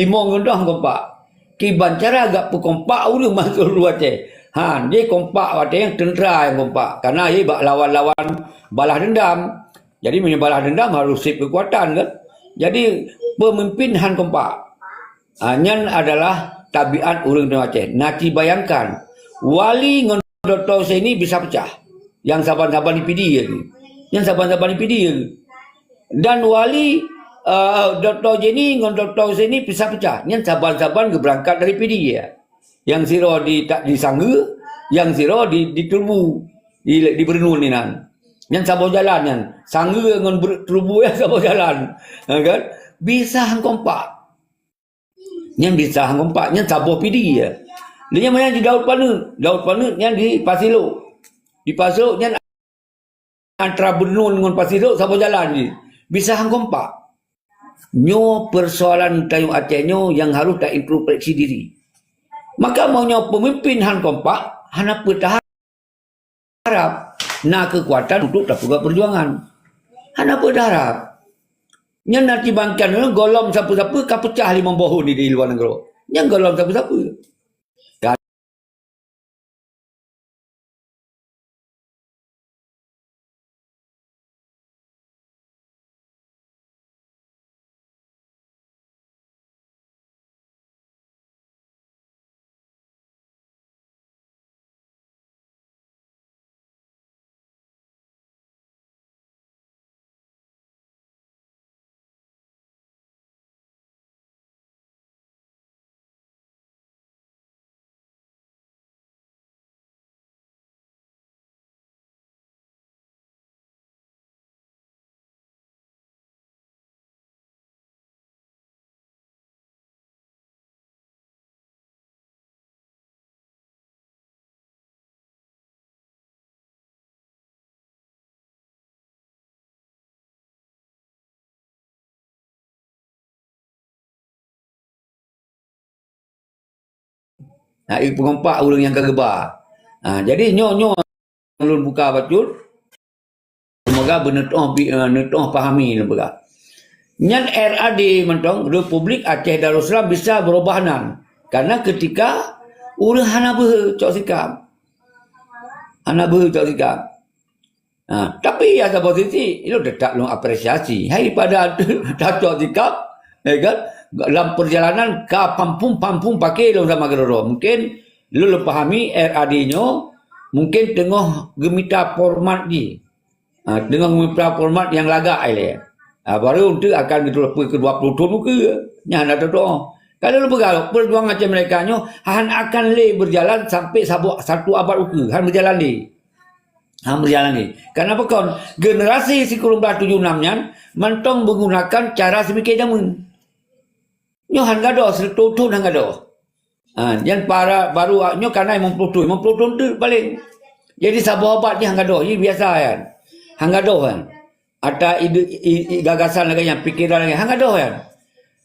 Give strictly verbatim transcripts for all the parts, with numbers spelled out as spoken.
Timong ngon Kompak. Kiban cara gak peukompak ureuëng masuk luwa Aceh. Ha, dia kompak watée nyang tentera nyang kompak. Karena ia bak lawan-lawan balas dendam. Jadi meunyoe balas dendam harus sip kekuatan kan. Jadi pemimpin han kompak. Ha, nyan adalah tabiat ureuëng di Aceh. Nati bayangkan, wali ngon Doktor Husaini bisa pecah. Yang saban-saban di Pidie tu. Yang saban-saban di Pidie tu. Dan wali, eh, Doktor Jenny ngon Doktor Husaini bisa pecah. Nyan saban-saban geuberangkat dari Pidie. Yang siro di, di Sangge, yang siro di, di Turbu, di, di Beureunon inan. Nyan saboh jalan nyan. Sangge ngon Ber-, Turbu nyan saboh jalan. Ha, kan? Bisa han kompak. Nyan bisa han kompak, nyan saboh Pidie. Lheueh nyan manyang di Daud Paneuk. Daud Paneuk nyan di Pasilok. Di Pasilok nyan antara Beureunon ngon Pasilok saboh jalan jih. Bisa han kompak. Nyoe persoalan tanyoe Aceh nyoe nyang harus ta introspeksi diri. Maka meunyoe pemimpin han kompak, hana peue taharap na kekuatan untuk tapeugah perjuangan. Hana peue taharap. Nyan nati bayangkan, golom sapeue-sapeue ka pecah limong boh thon di luwa nanggroe. Nyan golom sapeue-sapeue. Nah, ipeugompak ureuëng nyang ka geuba. Ha, jadi nyoe-nyoe lôn buka bacut. Seumoga beuneutoh bi-, eh, neutoh pahami lôn peugah. Nyan R A D mantong, Republik Aceh Darussalam bisa beurubah nan. Karena ketika ureuëng hana beuhe cok sikap. Hana beuhe cok sikap. Ha, tapi ya saboh sisi, ilôn tetap lôn apresiasi. Hai pada tacok sikap, ya kan? Dalam perjalanan ka pampung-pampung paké lôn sama keudroe. Mungkin lôn, lôn pahami R A D nyoe mungkin teungoh geumita format jih. Ha, teungoh geumita format nyang lagak ilée. Ha, baru untuk akan geuteupeue keu dua puluh thon ukeue. Nyan hana teutoh. Kalau lôn peugah, perjuangan Aceh Merdeka nyoe han akan lé berjalan sampai saboh satu abad ukeue. Han berjalan lé. Ha, meujalan lé. Karena pakon? Generasi sikureueng blaih tujoh nam nyan mantong menggunakan cara seumiké jameun. Nyoe han gadôh, sireutoh thon han gadôh. Ha, nyan para baru nyoe kana limong ploh thon, limong ploh thon teuk paleng. Jadi saboh abad jih han gadôh, jih biasa nyan. Han gadôh nyan. Ata ide, i, i, gagasan lagée nyan, pikeran lagée nyan, han gadôh nyan.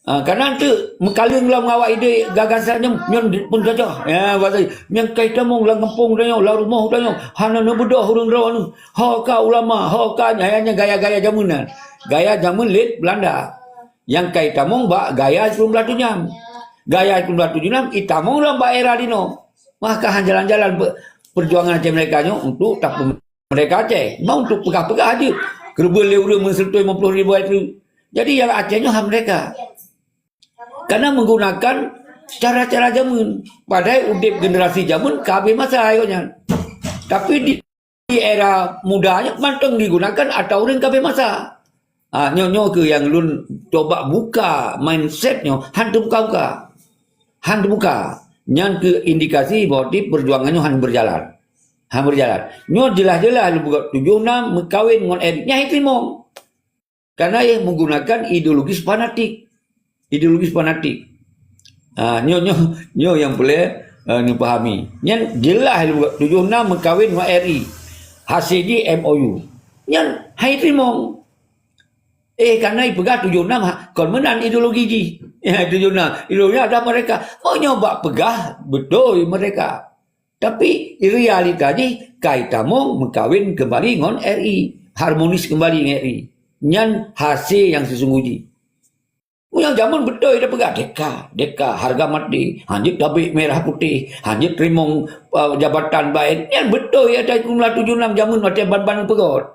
Ha, kana teuk meukaleueng lom ngon awak ide gagasan nyoe, nyoe pun gajah. Ya, bahasa nyang kai tamong lam gampông tanyoe, lam rumoh tanyoe, hana neubeudôh ureuëng droeneuh. Ho ka ulama, ho ka nyan, nyan gaya-gaya jameun nyan. Gaya jameun lé Belanda. Nyang kai tamong bak gaya sikureueng blaih tujoh nam. Gaya sikureueng blaih tujoh nam itamong lom bak era dinoe. Maka han jalan-jalan pe-, perjuangan Aceh Merdeka nyoe untuk tapeu- merdeka Aceh. Mau untuk peugah-peugah aja. Keureubeuen lé ureuëng meuseureutôh limong ploh ribu itu. Jadi, nyang Aceh nyoe hak merdeka. Karena menggunakan cara-cara jameun. Padahai udeb generasi jameun ka habéh masa ayat nyan. Tapi di, di era muda nyoe mantong digunakan ata ureuëng ka habéh masa. Ha, nyoe, nyoe keuh nyang lôn coba buka mindset nyoe, han teubuka-buka. Han teubuka. Nyan keuh indikasi bahwa di perjuangan nyoe han berjalan. Han berjalan. Nyoe jeulaih-jeulaih lôn peugah tujoh nam meukawen ngon Eric. Nyan hai teurimong. Karena ia menggunakan ideologis fanatik. Ideologis fanatik. Ha, nyoe, nyoe, nyoe nyang peureulée, eh, neupahami. Nyan jeulaih lôn peugah tujoh nam meukawen ngon R I. Hasé jih M O U. Nyan hai teurimong. Eh, kana ipeugah tujoh nam ha, kon meunan ideologi jih. Ya, tujoh nam. Ideologi ada mereka. Meunyoe bak peugah, beutôi mereka. Tapi realita jih, kai tamong meukawen keumbali ngon R I. Harmonis keumbali ngon R I. Nyan hasé nyang seusunggoh jih. Jameun beutôi tapeugah, deka, deka, hareuga maté, hanjeuet tabek mirah putéh, hanjeuet teurimong, eh, jabatan baén. Nyan beutôi, ya, tahun sikureueng blah tujoh nam jameun watée ban-ban peugöt.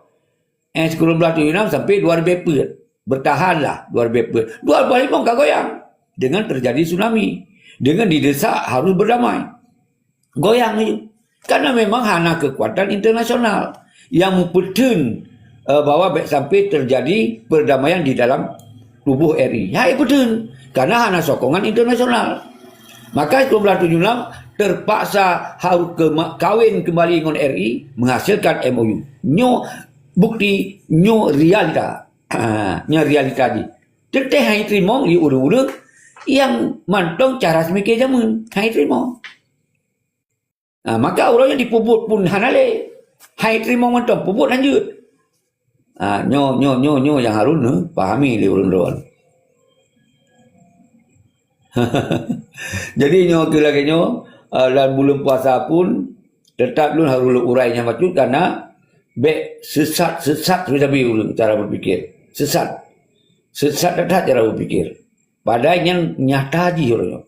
Eh, sikureueng blah tujoh nam sampai dua ribèe peuet. Bertahanlah dua ribèe peuet. Dua ribèe limong ka goyang. Dengan terjadi tsunami. Dengan didesak harus berdamai. Goyang laju. Karena memang hana kekuatan internasional yang meupeutreun, eh, bahwa bèk sampai terjadi perdamaian di dalam tubuh R I. Hai peutreun, karena hana sokongan internasional. Maka sikureueng blah tujoh nam terpaksa harus kema-, kawin kembali ngon R I, menghasilkan M O U. Nyoe bukti, nyoe realita. Ha, nyoe realita jih. Teuntèe han jiteurimong lé ureueng-ureueng nyang mantong cara seumike jameun. Han jiteurimong. Ha, maka uroe nyan dipeubuet pun hana lé. Han jiteurimong mantong, peubuet lanjut. Ha, nyoe, nyoe, nyoe, nyoe nyang harôh neupahami lé ureueng droe. Jadi nyoe keu lagèe nyoe, eh, lam buleuen puasa pun, teutap lôn harôh lôn urai nyang bacut, karena bèk sesat-sesat sabe-sabe ureueng cara berpikir. Sesat. Sesat that-that cara berpikir. Padahai nyan nyata jih uroe nyoe.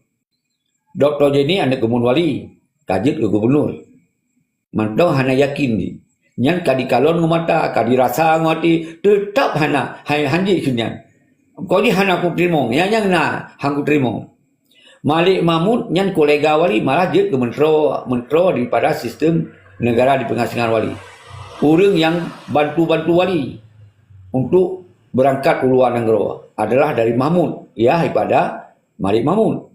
Dokto Jenny aneuk geumeun wali, ka jeuet keu gubunur. Mantong hana yakin jih. Nyan ka dikalon ngon mata, ka dirasa ngon até, teutap hana, hai, han jeuet keu nyan. Kok jih hana kuteurimong, nyang, nyang na han kuteurimong. Malik Mahmud nyan kolega wali, malah jeuet keu meuntroe, meuntroe daripada sistem negara di pengasingan wali. Ureueng nyang bantu-bantu wali untuk berangkat u luwa nanggroe adalah dari Mahmud, ya, daripada Malik Mahmud.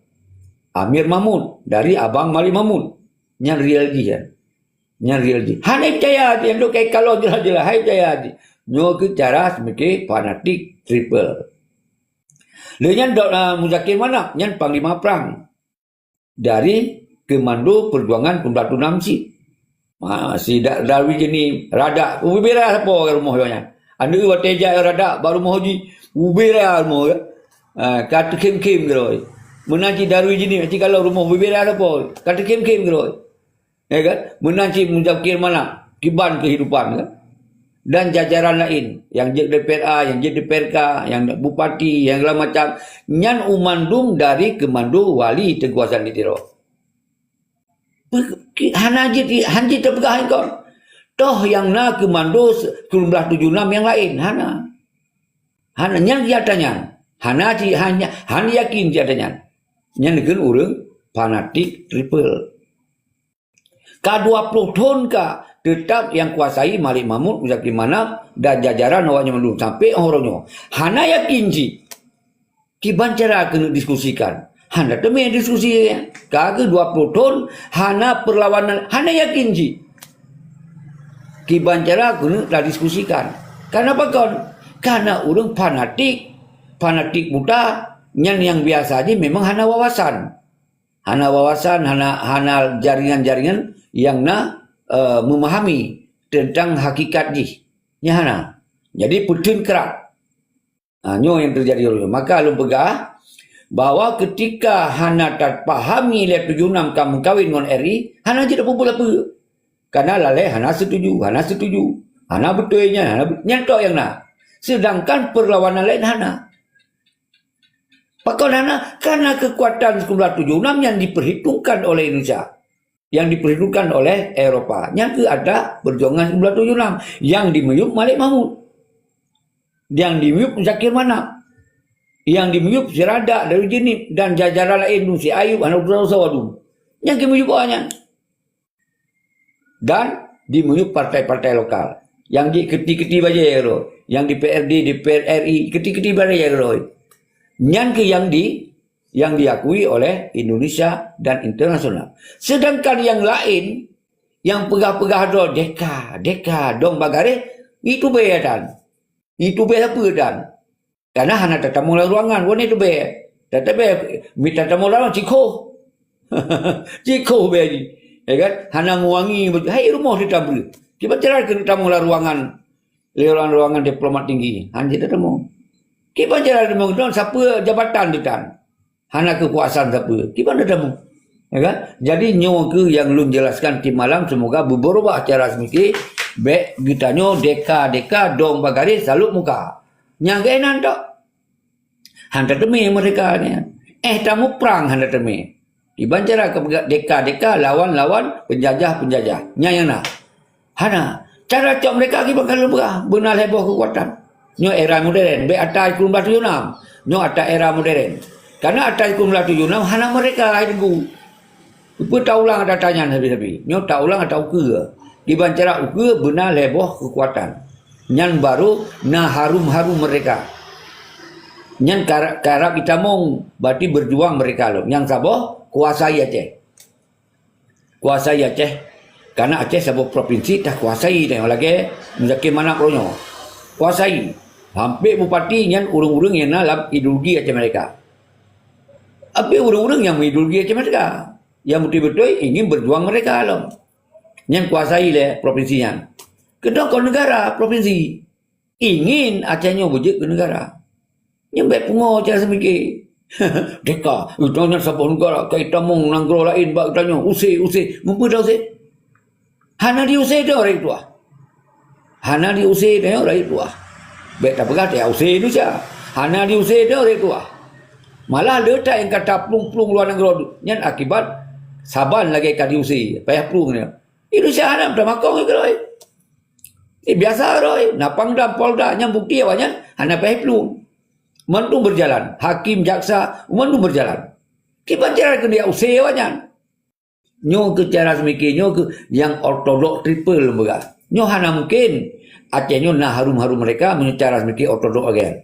Amir Mahmud, dari abang Malik Mahmud. Nyan real jih nyan. Nyan real jih. Hana peucaya jih, nyang dok kai kalon jeulaih-jeulaih, hai peucaya jih. Nyoe keuh cara seumike fanatik triple. Lé nyan Dok, ah, Muzakir Manaf, nyan panglima prang dari Komando Perjuangan Sikureueng Blah Tujoh Nam cit. Ha, si Da-, Darwi Jeuni, Radak, ubira sapo rumoh nyan. Aneuk watèe jak Radak bak rumoh jih, ubira rumoh, ya. Ha, ka teukhém-khém keudroe. Meunan cit Darwi Jeuni, cit kalon rumoh ubira sapo, ka teukhém-khém keudroe. Ya kan? Meunan cit Muzakir Manaf, kiban kehidupan, kan? Dan jajaran laén, nyang jeuet D P R A, nyang jeuet D P R K, nyang bupati, nyang segala macam, nyan u mandum dari komando wali Teungku Hasan di Tiro. Pe-, ki-, hana jeuet, han jeuet tapeugah kon. Toh nyang na komando se-, sikureueng blah tujoh nam nyang laén, hana. Hana, nyan nyata nyan. Hana ji-, hanya, han yakin nyata nyan. Nyan keuh ureueng fanatik triple. Ka dua ploh thon ka teutap nyang kuasai Malik Mahmud, Muzakir Manaf, dan jajaran awaknyan mandum sampai óh uroe nyoe. Hana yakin cit. Kiban cara keuneuk diskusikan. Hana teumé diskusi. Ka keuh dua ploh thon hana perlawanan, hana yakin cit. Kiban cara keuneuk tadiskusikan. Karena pakon? Karena ureueng fanatik, fanatik buta, nyan nyang biasa jih memang hana wawasan. Hana wawasan, hana, hana jaringan-jaringan nyang na, eh, memahami tentang hakikat jih. Nyan hana. Jadi, peutreun krak. Ha, nyoe nyang teujadi uroe nyoe. Maka lôn peugah bahwa keutika hana tapahami lé tujoh nam ka meukawen ngon R I, hana jeuet peue-peue. Karena lalée hana setuju, hana setuju. Hana beutôi nyan, hana be-, nyan tok nyang na. Sedangkan perlawanan laén hana. Pakon hana? Karena kekuatan sikureueng blah tujoh nam nyang diperhitungkan oleh Indonesia, yang diperhitungkan oleh Eropa. Nyang keuh ada perjuangan sikureueng blah tujoh nam yang dimiyueb Malik Mahmud, yang dimiyueb Zakir Manaf, yang dimiyueb si Radak, Darwi Jeuni, dan jajaran laén dum, si Ayub, hana urusan sawadum. Nyang dimiyueb awaknyan. Dan dimiyueb partai-partai lokal. Nyang jikeuti-keuti bajée keudroe, nyang di P R D, di P R R I, keuti-keuti bajée keudroe. Nyan keuh nyang di, nyang diakui oleh Indonesia dan internasional. Sedangkan nyang laén, nyang peugah-peugah droe deka, deka, dong bagaréh, itu beuatan. Itu beuatan. Karena hana tatamong lam ruangan, wan itu beuh. Tatabe, mita tamong lam ruangan, cikhoh. Cikhoh beuh jih. Ya kan? Hana nguangi, hai rumoh ditamong. Kiban cara keuneuk tamong lam ruangan, lam ruangan diplomat tinggi. Han jeuet tatamong. Kiban cara tamong, sapeue jabatan ditan. Hana keukuasaan sapeue. Kiban tatamong. Ya kan? Jadi, nyoe keuh nyang lôn jelaskan tiep malam, semoga beubeurubah cara seumike, bèk geutanyoe deka-deka dong bagaréh salôk muka. Nyang keunan tok. Han tateumé meurdeka nyan. Eh, tamuprang han tateumé. Kiban cara keu deka-deka lawan-lawan peunjajah-peunjajah. Nyan nyang na. Hana. Cara cok meurdeka kiban ka lôn peugah, beuna lhée boh keukuatan. Nyoe era modern, bék ata sikureueng blaih tujoh nam. Nyoe ata era modern. Karena ata sikureueng blaih tujoh nam hana meurdeka hai Teungku. Peue taulang ata-ata nyan sabe-sabe? Nyoe taulang ata ukeue. Kiban cara ukeue beuna lhée boh keukuatan. Nyan barô na harum-harum meurdeka. Nyan kara-, karab itamong, berarti berjuang meurdeka lom. Nyang saboh, kuasai Aceh. Kuasai Aceh. Karena Aceh saboh propinsi takuasai, tengok lagée Muzakir Manaf uroe nyoe. Kuasai. Hampir bupati nyan ureuëng-ureuëng nyang na lam ideologi Aceh Merdeka. Tapi ureuëng-ureuëng nyang ideologi Aceh Merdeka. Nyang beutôi-beutôi ingin berjuang meurdeka lom. Nyang kuasai lé propinsi nyan. Keudroe kon negara, propinsi. Ingin Aceh nyoe beujeuet keu negara. Nyan bék pungo cara seumike. Deka, geutanyoe nyan saboh negara, ka itamong nanggroe laén bak geutanyoe. Use, use. Meunyoe use. Hana diuse teuh rakyat tuha. Hana diuse teuh rakyat tuha. Bék tapeugah teuh use Indonesia. Hana diuse teuh rakyat tuha. Malah le that nyang ka taplueng-plueng luwa nanggroe nyan akibat saban lagée ka diuse, payah plueng nyan. Indonesia hana meutamah kong keudroe. Ini biasa keudroe. Na Pangdam, Polda, nyang bukti awaknyan hana payah plueng. Mandum berjalan. Hakim, jaksa, mandum berjalan. Kiban cara keuneuk use awaknyan. Nyoe keu cara seumike, nyoe keu nyang ortodok triple lôn peugah. Nyoe hana mungken Aceh nyoe na harum-harum meurdeka meunyoe cara seumike ortodok lagée nyan.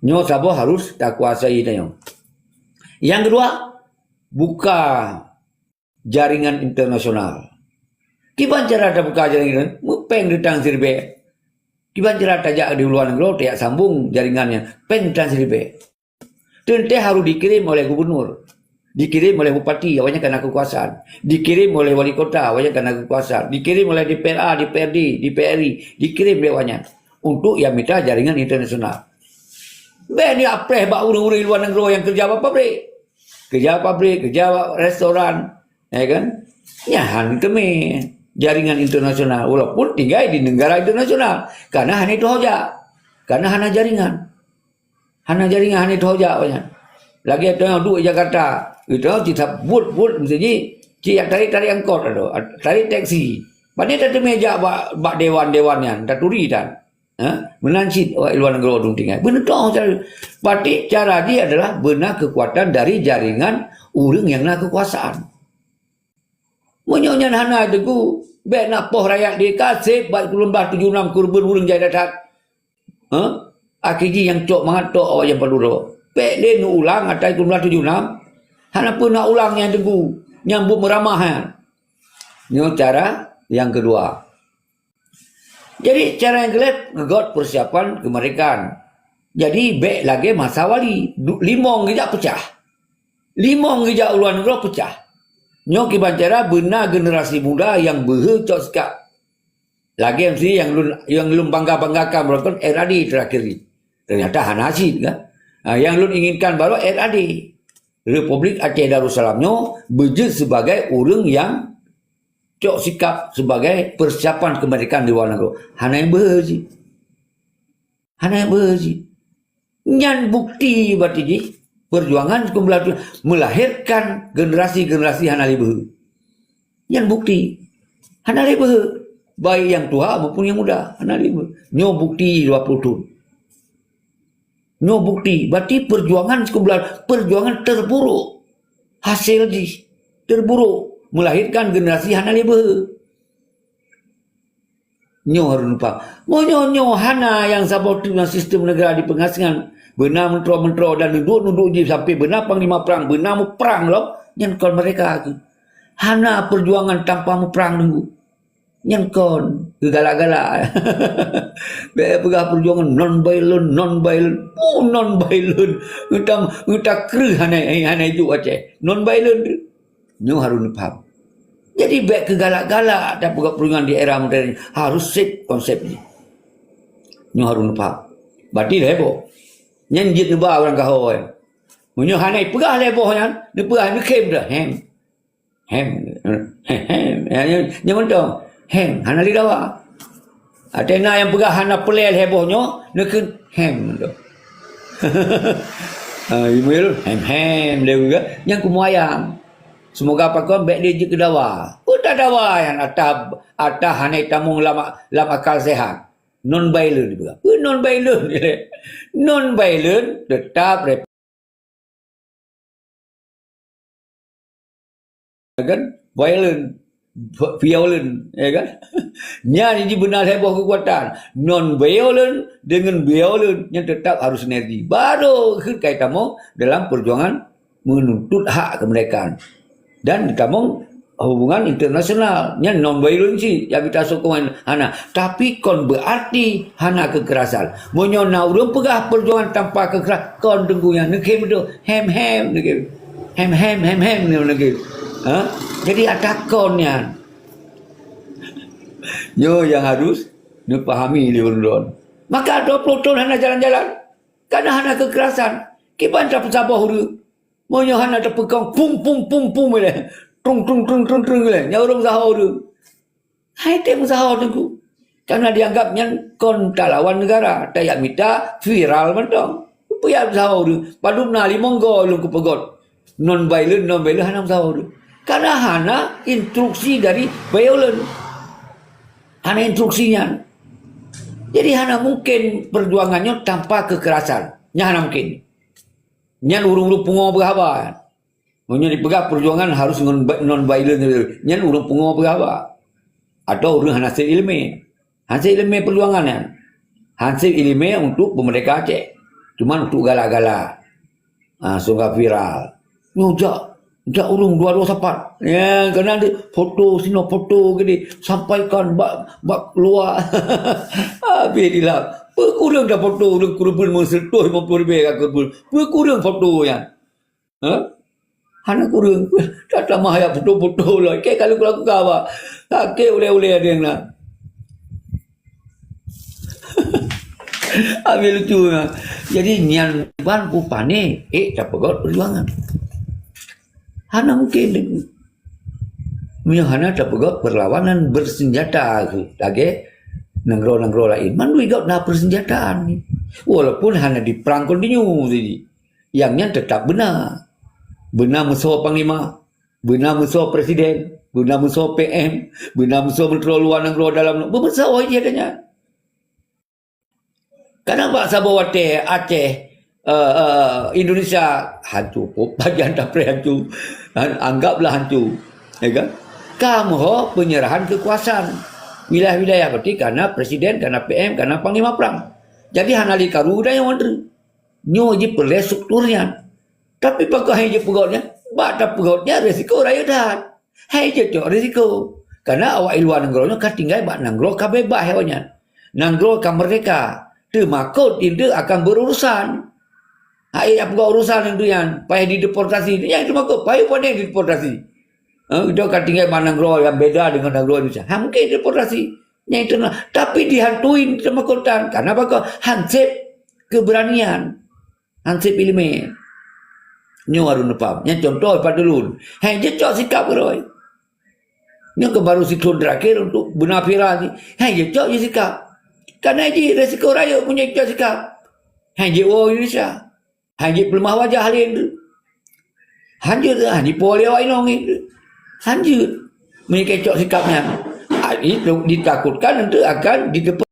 Nyoe saboh harus takuasai tanyoe. Nyang keudua, buka jaringan internasional. Kiban cara tabuka jaringan? Meupéng reutang siribée. Kiban cara tajak di luwa nanggroe, tajak sambong jaringan nyan, péng reutang siribée. Teuntée harus dikirim oleh gubernur, dikirim oleh bupati, awaknyan ka na keukuasaan, dikirim oleh wali kota, awaknyan ka na keukuasaan, dikirim oleh D P R A, D P R D, D P R I, dikirim lé awaknyan untuk nyang mita jaringan internasional. Bék neuapreh bak ureuëng-ureuëng luwa nanggroe nyang keureuja bak pabrik. Keureuja bak pabrik, keureuja bak restoran, ya kan? Nyan han teumé jaringan internasional, walaupun tinggai di negara internasional, karena hana teuhojak, karena hana jaringan. Hana jaringan, hana teuhojak awaknyan. Lagée tanyoe duek di Jakarta, geutanyoe cit buet-buet meuseujid, cit jak tarék-tarék angkot adoe, tarék teksi. Pane tateumé jak bak, bak dewan-dewan nyan, taturi tan. Ha? Meunan cit awak luwa nanggroe dum tinggai. Beuneutoh cara. Berarti cara jih adalah beuna keukuatan dari jaringan ureuëng nyang na keukuasaan. Meunyoe nyan hana teungku, bék na poh rakyat di ka seb bak sikureueng blaih tujoh nam keureubeuen ureuëng jai that-that. Ha? Akhé jih nyang cok mangat tok awak nyang padub droe. Bék lé neuulang ata sikureueng blaih tujoh nam. Hana peue neuulang nyan teungku. Nyang buet meuramah nyan. Nyoe cara nyang keudua. Jadi, cara nyang keulhée, gét persiapan keumeurdekaan. Jadi, bék lagée masa wali. Du-, limong geujak peucah. Limong geujak u luwa nanggroe peucah. Nyoe kiban cara beuna generasi muda nyang beuhe cok sikap. Lagée meusti nyang lôn, nyang lôn bangga-banggakan baroe kan R A D terakhir ni. Ternyata hana cit kan. Ha, nyang lôn inginkan baroe R A D. Republik Aceh Darussalam nyoe beujeuet sibagai ureuëng nyang cok sikap sibagai persiapan keumeurdekaan di luwa nanggroe. Hana nyang beuhe cit. Hana nyang beuhe cit. Nyan bukti berarti jih perjuangan sikureueng blaih tujoh melahirkan generasi-generasi hana lé beuhe. Nyan bukti. Hana lé beuhe. Baik nyang tuha maupun nyang muda. Hana lé beuhe. Nyoe bukti dua puluh thon. Nyoe bukti. Berarti perjuangan sikureueng blaih, perjuangan terburuk. Hasil jih terburuk. Melahirkan generasi hana lé beuhe. Nyoe harôh neupeugah. Meunyoe nyoe hana nyang saboh teuk sistem negara di peungasingan, beuna menteri-menteri dan neuduek-neuduek jih sampai beuna panglima perang, beuna muprang lom, nyan kon meurdeka kheueh. Hana perjuangan tanpa muprang teungku. Nyan kon, geugalak-galak. Bék peugah perjuangan non violent, non violent. Oh, non violent. Geutam-, geuta kreueh hana, hana iduek Aceh. Non violent. Nyoe harôh neupaham. Jadi, bék keugalak-galak dan peugah perjuangan di era modern. Harôh seb konsep jih. Nyoe harôh neupaham. Berarti lhée boh. Nyan jeuet neuba ureuëng gahoe. Meunyoe hana peugah lhée boh nyan, neupeugah neukhém dah. Hem. Hem. Hem. Hem. Nyan, nyan, nyan mantong. Hem. Hana lé dawa. Até na nyang peugah hana peureulée lhée boh nyoe, neukheun hem mantong. Ha, Imeul, hem-hem, dia juga. Nyang kumuayang. Semoga pakon bèk dia jeuet keu dawa. Peue ta dawa nyan atah, atah hana tamong lam, lam akal sehat. Non violent dipeugah. Peue non violent? Non violent tetap rep-, kan? Violent. Violent, ya kan? Nyan jih beuna lhèe boh keukuatan. Non violent dengan violent nyan tetap harus sinergi. Baru kheueh ka tamong dalam perjuangan menuntut hak kemerdekaan. Dan tamong hubungan internasional. Nyan non violence nyang kita sokong hana. Tapi kon berarti hana kekerasan. Meunyoe na ureuëng peugah perjuangan tanpa kekerasan, kon teungku nyan neukhem tu. Hem-hem neukhem. Hem-hem, hem-hem neukhem. Ha? Jadi ada kon nyan. Nyoe yang harus neupahami lé ulôn. Maka dua puluh tahun hana jalan-jalan. Karena hana kekerasan. Kiban tapeusaboh ureuëng. Meunyoe hana tapeukong, pum, pum, pum, pum, ilée. Trung, trung, trung, trung, trung, ilée. Nyan ureuëng meusaho ureuëng. Hai teuh meusaho teungku. Karena dianggap nyan kon talawan negara. Tajak mita viral mantong. Peue jak meusaho ureuëng. Padub na limong goe lôn kupeugöt. Non violent, non violent hana meusaho ureuëng. Karena hana instruksi dari violent. Hana instruksi nyan. Jadi hana mungkin perjuangan nyoe tanpa kekerasan. Nyan hana mungkin. Nyan ureuëng-ureuëng pungo peugah haba. Meunyoe dipeugah perjuangan harus ngon ba-, non violent, nyan ureuëng pungo peugah haba. Atau ureuëng hana sép iéleumé. Hana sép iéleumé perjuangan nyan. Hana sép iéleumé untuk peumerdeka Aceh. Cuma untuk galak-galak. Ha, sehingga viral. Nyoe jak, jak ureuëng dua-dua sapat. Ya, keunan di foto sinoe, foto gini, sampaikan bak, bak luar. Habis dilap. Peue kureueng dah foto ureuëng keureubeuen meuseutoh limong ploh ribèe ka keureubeuen. Peue kureueng foto nyan? Ha? Hana kureueng. Dah tamah jak foto-foto lom. Kek kalau lakukan apa? Sakét ulèe-ulèe ada yang nak. Habis lucu nah. Jadi nyan ban peue pané, ék tapeugöt perjuangan. Hana mungkin. Meunyoe hana tapeugöt perlawanan bersenjata lagèe nanggroe-nanggroe laén. Mandum gob na persenjataan. Walaupun hana diperang kontinu saja. Nyang nyan tetap beuna. Beuna meusoe panglima, beuna meusoe presiden, beuna meusoe P M, beuna meusoe menteri luwa nanggroe dalam, beumeusoe jih geutanyoe. Kadang bak saboh watèe Aceh, eh, eh, Indonesia hanco, pajan tapreh hanco. Anggaplah hanco. Ya kan? Ka meuho penyerahan kekuasaan. Wilayah-wilayah berarti kana presiden, kana P M, kana panglima perang. Jadi hana lé karu dan nyang mandri. Nyoe jih peureulèe struktur nyan. Tapi pakon hai jeuet peugöt nyan? Bak tapeugöt nyan risiko rayeuk that. Hai jeuet cok risiko. Karena awak i luwa nanggroe nyoe ka tinggai bak nanggroe ka beubaih awak nyan. Nanggroe ka merdeka. Teumakot indeuek akan berurusan. Hai jak peugöt urusan indeuek nyan, payah dideportasi. Nyan teumakot, payah pane dideportasi. Ha, kita ka tinggai bak nanggroe nyang beda dengan nanggroe Indonesia. Ha, mungkin deportasi. Nyan internal. Tapi dihantui teumakot tan. Karena pakon? Hansép keberanian. Hansép iéleumé. Nyoe harôh neupaham. Nyan contoh pat ulôn. Hai jeuet cok sikap keudroe. Nyoe keuh baru sikheun terakhir untuk beuna viral ni. Hai jeuet cok jih sikap. Karena jih risiko rayeuk meunyoe cok sikap. Hai jeuet woe Indonesia. Han jeuet peuleumah wajah lé tu. Han jeuet, han jipo lé awak inong tu. Han jeuet. Meunyoe keu cok sikap nyan, ah, itu ditakutkan nanti akan dideportasi.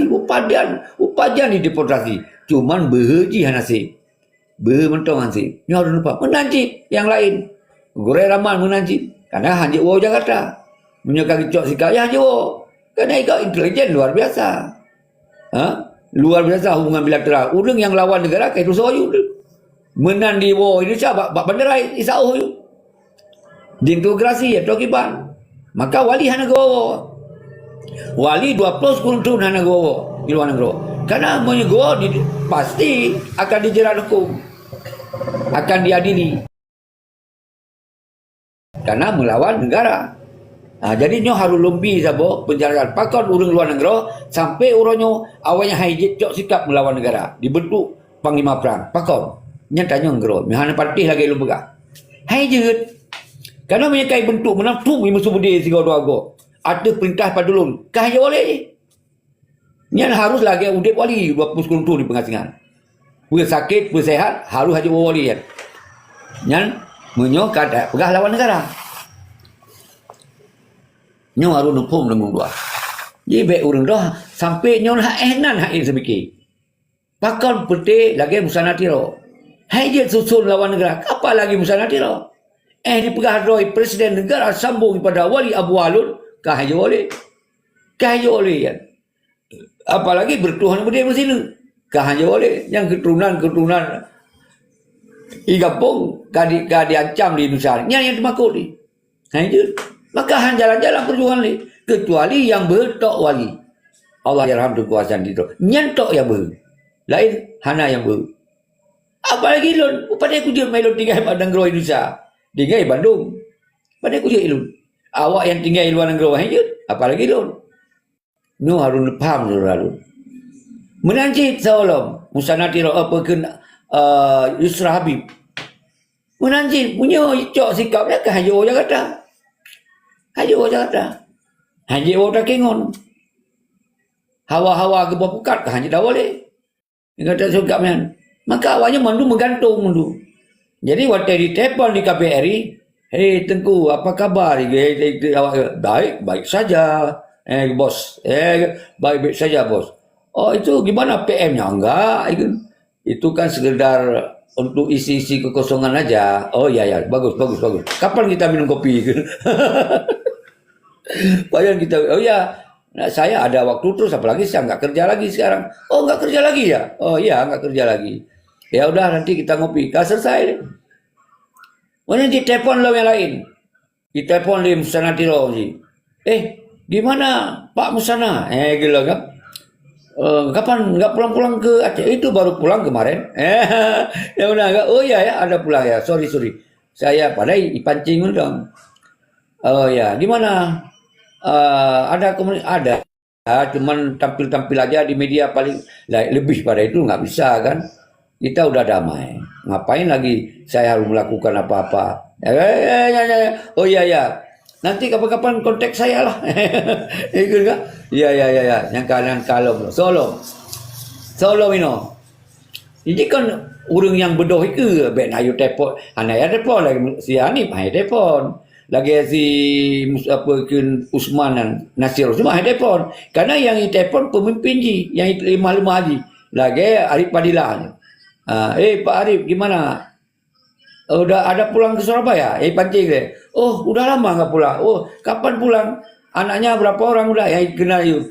Upajan, upajan dideportasi. Cuman beuhe jih hana sép. Beuhe mantong han sép. Nyoe harôh neupaham. Meunan cit nyang laén. Gurèe raman meunan cit. Karena han jeuet woe Jakarta. Meunyoe ka geucok sikap, ya han jeuet woe. Karena ikau intelijen luar biasa. Ha? Luar biasa hubungan bilateral. Ureueng nyang lawan negara ka itu soyut. Meunan diwoe Indonesia bak, bak bandara isaoh yuk. Diintegrasi ya toh kiban. Maka wali hana geuwoe. Wali dua ploh sepuluh thon hana geuwoe di luar nanggroe. Karena meunyoe geuwoe di, pasti akan dijerat hukum. Akan diadili. Karena meulawan negara. Ha, jadi nyoe harôh lôn bi saboh peunjelasan pakon ureueng luwa nanggroe sampai uroe nyoe awaknyan han jeuet cok sikap meulawan negara dibeuntuk panglima prang. Pakon? Nyan tanyoe nanggroe, nyoe hana patéh lagèe lôn peugah. Han jeuet. Karena meunyoe ka ibeuntuk meunan, pum, imeusu beudé sigoe dua goe. Ateueh peurintah padulôn, ka han jeuet woe lé. Nyan harus lagée udeb wali dua puluh sikureueng thon di peungasingan. Peue sakét, peue seuhat, harus hajat woe wali nyan. Nyan meunyoe ka peugah lawan neugara. Nyoe harus neuphom deungon dua. Jadi bék ureuëng droe sampai nyoe hak éh nan hak éh seumike. Pakon peuté lagée busana Tiro. Hai jeuet suson lawan neugara, apalagi busana Tiro. Éh dipeugah droe presiden neugara sambong pada wali Abu Alun, ka hai jeuet oleh. Ka hai jeuet oleh nyan. Apalagi bertuah nyang beudé meusineuk. Ka hana jeuet lé nyang keuturonan-keuturonan i gampông ka di, ka diancam di Indonesia. Nyan nyang teumakot di. Hai jeuet. Maka han jalan-jalan perjuangan lé. Kecuali nyang beutok wali. Allah yarham Teungku Hasan Tito. Nyan tok nyang beu. Laén hana nyang beu. Apalagi lôn, padahai kujeuet mai lôn tinggai bak nanggroe Indonesia. Tinggai Bandung. Padahai kujeuet ilôn. Awak nyang tinggai luwa nanggroe hai jeuet, apalagi lôn. Nyoe harôh neupaham syedara lôn. Meunan cit saulom, Musana Tiro, eh, peue kheun, eh, Yusra Habib. Meunan cit, meunyoe cok sikap nyan ka han jiwoe Jakarta. Han jiwoe Jakarta. Han jiwoe Takengon. Hawa-hawa geuboh pukat ka han jidawa lé. Gata sikap nyan. Maka awaknyan mandum meugantung mandum. Jadi watée jitelepon di K B R I, "Hei Teungku, apa khabar?" Baik, baik saja. Eh, bos. Eh, baik, baik saja, bos. "Oh, itu gimana P M-nya?" "Enggak, itu, itu kan sekedar untuk isi-isi kekosongan aja." "Oh, ya, ya, bagus, bagus, bagus. Kapan kita minum kopi?" Pajan kita, "Oh ya, saya ada waktu terus, apalagi saya nggak kerja lagi sekarang." "Oh, nggak kerja lagi ya?" "Oh iya, nggak kerja lagi." "Ya udah, nanti kita ngopi." Ka selesai. Mana jitelepon lom nyang laén. Jitelepon lé Musana Tiro ji. "Eh, di mana Pak Musana?" Eh, gitu kan. "Eh, kapan nggak pulang-pulang ke Aceh?" "Itu baru pulang kemarin." Eh, ya benar kan? "Oh iya ya, ada pulang ya. Sorry, sorry. Saya padahai dipancing undang." "Oh ya, gimana? Eh, ada komunikasi?" "Ada. Ya, cuman tampil-tampil aja di media paling, la-, lebih pada itu nggak bisa kan. Kita udah damai. Ngapain lagi saya harus melakukan apa-apa?" "Eh, ya, ya, ya. Oh ya, ya. Nanti kapan-kapan kontak saya lah." Gitu kan? "Ya, ya, ya, ya. Yang kanan kalau belum. Solo. Solo Mino." Jadi kan ureuëng nyang beudôh ikeue bék na yue telepon, hana yue telepon lagée si Hanif, hana telepon. Lagée si Mus-, apa kheun Usman nyan, Nasir Usman hana telepon. Karena nyang itelepon pemimpin jih, nyang lemah-lemah jih. Lagée Arif Fadilah nyan. Ah, "Eh, Pak Arif, gimana? Udah ada pulang ke Surabaya?" Eh, pancing deh. "Oh, udah lama nggak pulang." "Oh, kapan pulang? Anaknya berapa orang udah?" Ya, kenal yue.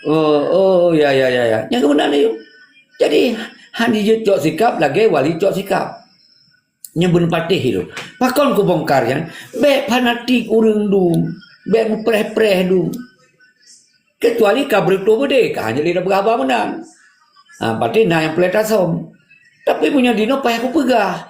"Oh, oh, ya, ya, ya, ya." Nyang keubeunang yue. Jadi, han jeuet cok sikap lagée wali cok sikap. Nyan beuneupatéh ilôn. Pakon kubongkar nyan? Bék fanatik ureuëng dum. Bék meupreh-preh dum. Kecuali ka beureutoh beudé, ka hana lé na peugah haba meunan. Ha, berarti na nyang peureulée tasöm. Tapi meunyoe dinoe payah kupeugah.